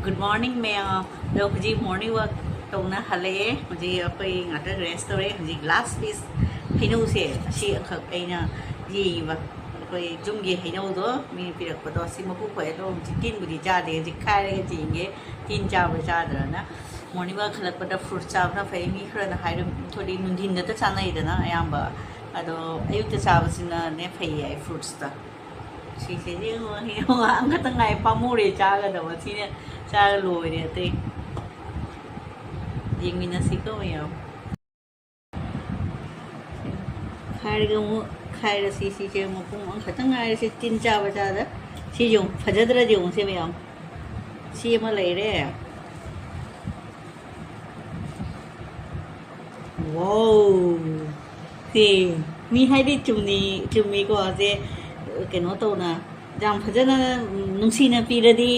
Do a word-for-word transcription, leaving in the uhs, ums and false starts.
Good morning, ma'am. ꯑꯗꯣ ꯍꯧꯖꯤꯛ morning walk ꯇꯧꯅ ꯍꯜꯂꯛꯑꯦ꯫ ꯍꯧꯖꯤꯛ ꯑꯩꯈꯣꯏ ꯉꯥꯛꯇꯪ rest ꯇꯧꯔꯦ꯫ ꯍꯧꯖꯤꯛ last piece ꯍꯩꯅꯧꯁꯦ ꯑꯁꯤ ꯑꯃꯈꯛ ꯑꯩꯅ ꯌꯦꯡꯉꯤꯕ꯫ ꯑꯩꯈꯣꯏ ꯌꯨꯝꯒꯤ ꯍꯩꯅꯧꯗꯣ ꯃꯤꯅ ꯄꯤꯔꯛꯄꯗꯣ ꯑꯁꯤ ꯃꯀꯨ ꯈꯣꯛꯑꯦ꯫ ꯑꯗꯣ ꯍꯧꯖꯤꯛ ꯇꯤꯟꯕꯨꯗꯤ ꯆꯥꯗꯦ꯫ ꯍꯧꯖꯤꯛ ꯈꯥꯏꯔꯒ ꯌꯦꯡꯒꯦ ꯇꯤꯟ ꯆꯥꯕ꯭ꯔꯥ ꯆꯥꯗ꯭ꯔꯥꯅ꯫ Morning walk ꯍꯜꯂꯛꯄꯗ fruit ꯆꯥꯕꯅ ꯐꯩ꯫ ꯃꯤ ꯈꯔꯅ ꯍꯥꯏꯔ ꯊꯣꯛꯂꯤ ꯅꯨꯡꯊꯤꯟꯗꯇ ꯆꯥꯅꯩꯗꯅ ꯑꯌꯥꯝꯕ꯫ ꯑꯗꯣ ꯑꯌꯨꯛꯇ ꯆꯥꯕꯁꯤꯅꯅꯦ ꯐꯩꯌꯦ ꯍꯥꯏ fruitsꯇ꯫ ꯁꯤꯁꯦ ꯌꯦꯡꯉꯣ, ꯌꯦꯡꯉꯣ, ꯑꯃꯈꯛꯇꯪ ꯉꯥꯏ, ꯄꯥꯝꯃꯨꯔꯦ ꯆꯥꯒꯗꯕ꯫ ꯁꯤꯅ ꯆꯥꯔ ꯂꯣꯏꯔꯦ ꯑꯇꯩ꯫ ꯌꯦꯡꯃꯤꯟꯅꯁꯤꯀꯣ ꯃꯌꯥꯝ꯫ ꯈꯥꯏꯔꯒ ꯑꯃꯨꯛ ꯈꯥꯏꯔꯁꯤ꯫ ꯁꯤꯁꯦ ꯃꯄꯨꯡ ꯑꯃꯈꯛꯇꯪ ꯉꯥꯏꯔꯁꯤ꯫ ꯇꯤꯟ ꯆꯥꯕ ꯆꯥꯗ꯫ ꯁꯤ ꯌꯦꯡꯉꯨ, ꯐꯖꯗ꯭ꯔꯗꯤ ꯌꯦꯡꯉꯨꯁꯦ ꯃꯌꯥꯝ꯫ ꯁꯤ ꯑꯃ ꯂꯩꯔꯦ꯫ Wow! ꯁꯤ ꯃꯤ ꯍꯥꯏꯗꯤ ꯆꯨꯝꯅꯤ, ꯆꯨꯝꯃꯤꯀꯣ꯫ ꯁꯦ ꯀꯩꯅꯣ ꯇꯧꯅ ꯌꯥꯝ ꯐꯖꯅ ꯅꯨꯡꯁꯤꯅ ꯄꯤꯔꯗꯤ